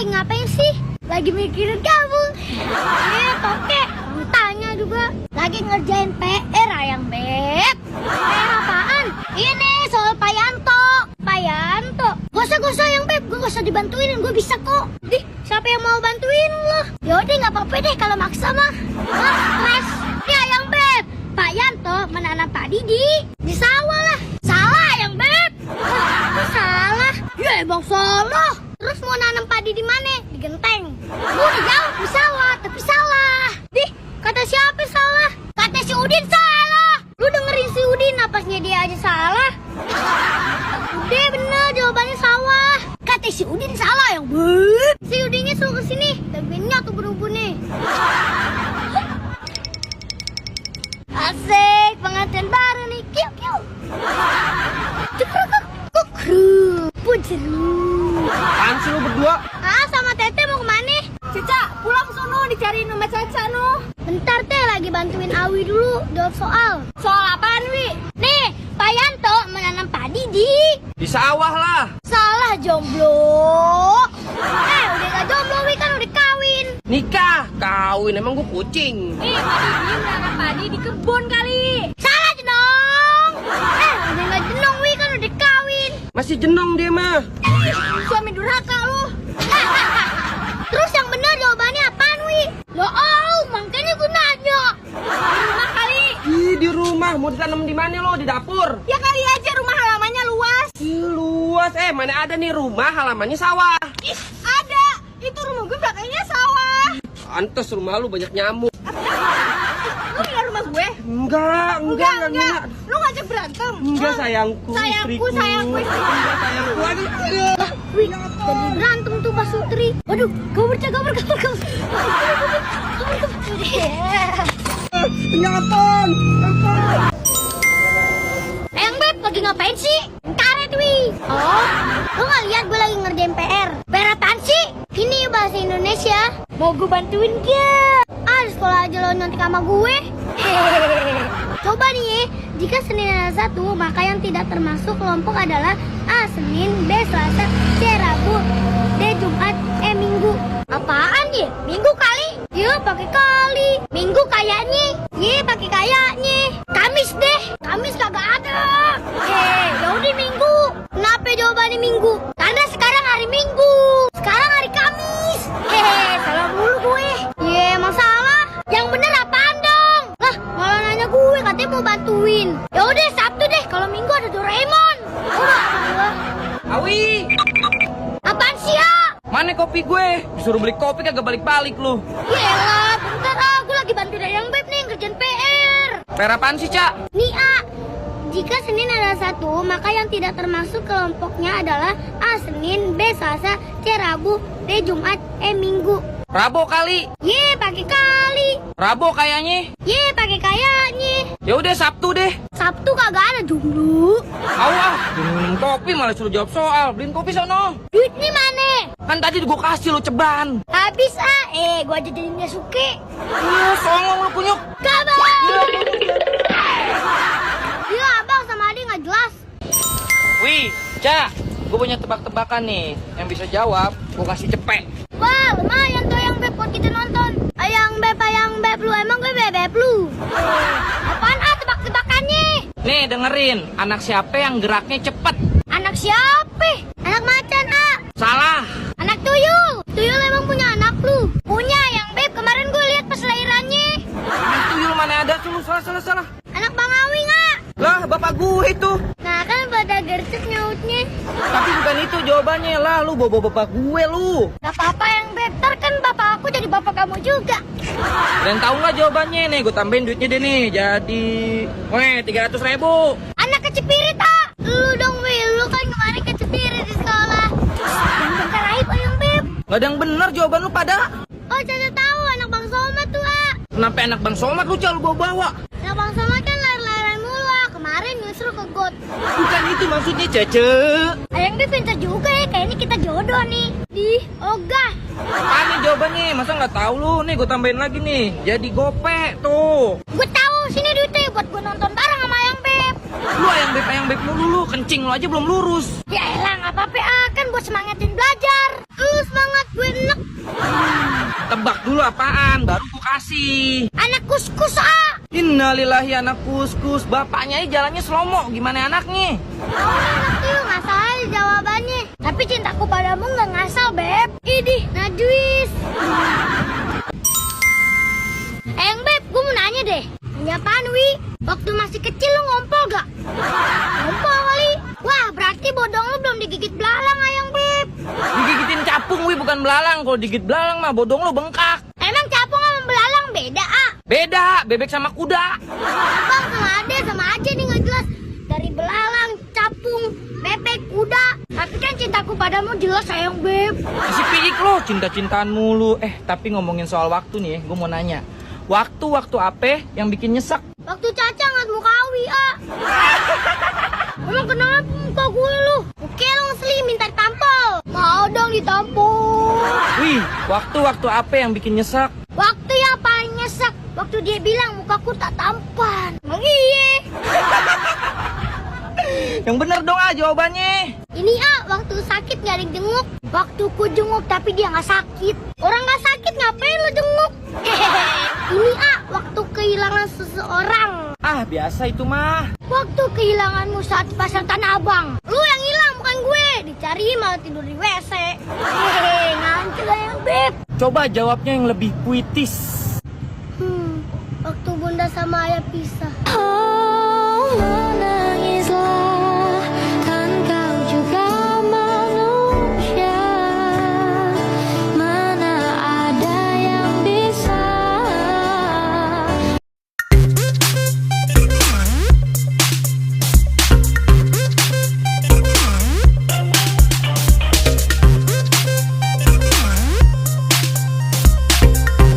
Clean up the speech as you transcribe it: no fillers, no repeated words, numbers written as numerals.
lagi ngapain sih? Lagi mikirin kamu. Tokek. Tanya juga. Lagi ngerjain PR ayang Beb. PR apaan? Ini soal Pak Yanto. Pak Yanto. Gak usah yang Beb. Gue gak usah dibantuin. Gue bisa kok. Siapa yang mau bantuin lo? Yaudah gak apa-apa deh kalau maksa mah. Stres. Ini ayang Beb. Pak Yanto menanam padi di sawah lah. Salah ayang Beb. Kok salah? Ya emang salah. Terus mau nanam padi di mana? Di genteng. Gue udah jauh di sawah, tapi salah. Kata siapa salah? Kata si Udin salah. Lu dengerin si Udin, napasnya dia aja salah. Udah bener jawabannya sawah. Kata si Udin salah yang Beb. Si Udinnya suruh kesini. Tapi tuh berubah nih. Asik, pengantin baru nih. Kiu kiu. Kukru. Pujeru. Apaan sih lu berdua? Sama Tete mau kemana? Cica, pulang sono dicariin sama Caca no. Bentar Teh, lagi bantuin Awi dulu jawab soal. Soal apaan, Wi? Nih, Pak Yanto menanam padi Di sawah lah. Salah jomblo. Udah gak jomblo, Wi kan udah kawin. Nikah, kawin emang gue kucing. Padi menanam padi di kebun kali. Salah jenong. Udah gak jenong, Wi kan udah kawin. Masih jenong dia mah. Suami durhaka lu. Terus yang benar jawabannya apaan, Wi? Makanya gue nanya. Rumah kali. Di rumah, mau ditanam di mana lo? Di dapur? Ya kali aja rumah halamannya luas. Luas, mana ada nih rumah halamannya sawah. Ih, ada. Itu rumah gue belakangnya sawah. Pantes rumah lu banyak nyamuk. Lu punya rumah gue? Enggak. Lu ngajak berantem? Enggak sayangku, Sayangku, istriku. sayangku, istriku. Enggak sayangku. Aduh. Wih, jadi berantem tuh Pak Sutri. Waduh, gaber. Nyapon. Ayang Beb, lagi ngapain sih? Karet, Wi. Oh, lu gak lihat gue lagi ngerjain PR? PR apaan sih? Ini bahasa Indonesia. Mau gue bantuin gak? Di sekolah aja lo nyontek sama gue. Coba nih ya, jika Senin ada 1, maka yang tidak termasuk kelompok adalah A. Senin, B. Selasa, C. Rabu, D. Jumat, E. Minggu. Apaan ya? Minggu kali? Ya pakai kali. Minggu kayaknya. Iya pakai kayaknya. Kamis deh. Kamis kagak ada. Yaudah Minggu. Kenapa jawabannya Minggu? Karena sekarang hari Minggu. Sekarang hari Kamis. Salah mulu gue. Emang salah. Yang bener apaan dong? Lah malah nanya gue, katanya mau bantuin. Yaudah Sabtu deh. Kalau Minggu ada Doraemon. Awi, Apaan sih ya? mana kopi gue? Disuruh beli kopi kagak balik-balik lu. Yelah, bentar gue lagi bantuin Ayang Beb nih ngerjain PR. PR apaan sih, Cak? Nih A, jika Senin ada 1, maka yang tidak termasuk kelompoknya adalah A. Senin, B. Selasa, C. Rabu, D. Jumat, E. Minggu. Rabo kali. Pakai kali. Rabo kayaknya. Pakai kayaknya. Ya udah Sabtu deh. Sabtu kagak ada jomblo. Minum kopi malah suruh jawab soal. Beliin kopi sono. Duitnya mana? Kan tadi gue kasih lu ceban. Habis gue aja jadinya suke. Songong lu punyuk. Kabar. Ya abang sama adik nggak jelas. Wih, Cak, gue punya tebak-tebakan nih. Yang bisa jawab, gue kasih cepet. Wah lumayan tuh Ayang Beb buat kita nonton. Ayang Beb lu, emang gue bebek lu. Apaan tebak-tebakannya? Nih dengerin, anak siapa yang geraknya cepet? Anak siapa? Anak macan Salah. Anak tuyul. Tuyul emang punya anak lu? Punya Ayang Beb, kemarin gue lihat pas lahirannya. Anak tuyul mana ada tuh, lu salah. Anak Bang Awi nggak? Lah, bapak gue itu. Nah kan pada gercep nyautnya. Tapi bukan itu jawabannya lah, lu bawa bapak gue lu. Gak apa-apa Ayang Beb, ntar kan bapak aku jadi bapak kamu juga. Dan tahu nggak jawabannya nih? Gue tambahin duitnya deh nih, jadi 300.000. Anak kecepirit Lu dong Wil, lu kan kemarin kecepirit di sekolah. Yang bentar aib Ayang Beb. Gak ada yang bener jawaban lu pada. Oh Caca tahu anak Bang Somad tuh Kenapa anak Bang Somad lu lu bawa-bawa? Anak Bang Somad kan lari-larian mulu kemarin nyusul ke got. Bukan itu maksudnya, Cece. Ayang Beb pintar juga ya, kayaknya kita jodoh nih. Ogah. Apaan nih jawabannya? Masa nggak tahu lu? Nih gue tambahin lagi nih. Jadi gope tuh. Gue tahu, sini duitnya buat gue nonton bareng sama Ayang Beb. Lu ayang beb mulu lu, kencing lu aja belum lurus. Ya elah, nggak apa-apa kan buat semangatin belajar. Lu semangat, gue dulu apaan, baru ku kasih. Anak kuskus ah. Innalillahi anak kuskus. Bapaknya aja jalannya slomo, gimana anaknya? Anak tuh ngasal jawabannya. Tapi cintaku padamu nggak ngasal, Beb. Idih, najis. Beb, gue mau nanya deh. Nanya apaan, Wi? Waktu masih kecil lu ngompol gak? Ngompol kali. Wah, berarti bodong lu belum digigit belalang, ayang, Beb. Digigitin capung, Wi, bukan belalang. Kalau digigit belalang mah bodong lu bengkak. Emang capung sama belalang beda, ah? Beda, bebek sama kuda. Bang, sama aja nih nggak jelas. Dari belalang, capung, bebek, kuda. Tapi kan cintaku padamu jelas, sayang, Beb. Masih piik lo, cinta-cintaan mulu. Tapi ngomongin soal waktu nih, gue mau nanya. Waktu apa yang bikin nyesek? Waktu Caca ngat muka Awi, ah. Emang kenapa muka gue lu? Oke, lu ngeselin minta ditampol. Mau dong ditampol. Wih, waktu apa yang bikin nyesek? Waktu yang paling nyesek, waktu dia bilang mukaku tak tampan. Emang iya. Yang bener dong jawabannya. Ini waktu sakit gak ada yang jenguk. Waktu ku jenguk tapi dia gak sakit. Orang gak sakit ngapain lu jenguk? Ini waktu kehilangan seseorang. Biasa itu mah. Waktu kehilanganmu saat di pasar Tanah Abang. Lu yang hilang bukan gue. Dicari malah tidur di WC. Ngantuk yang Beb. Coba jawabnya yang lebih puitis. Waktu bunda sama ayah pisah.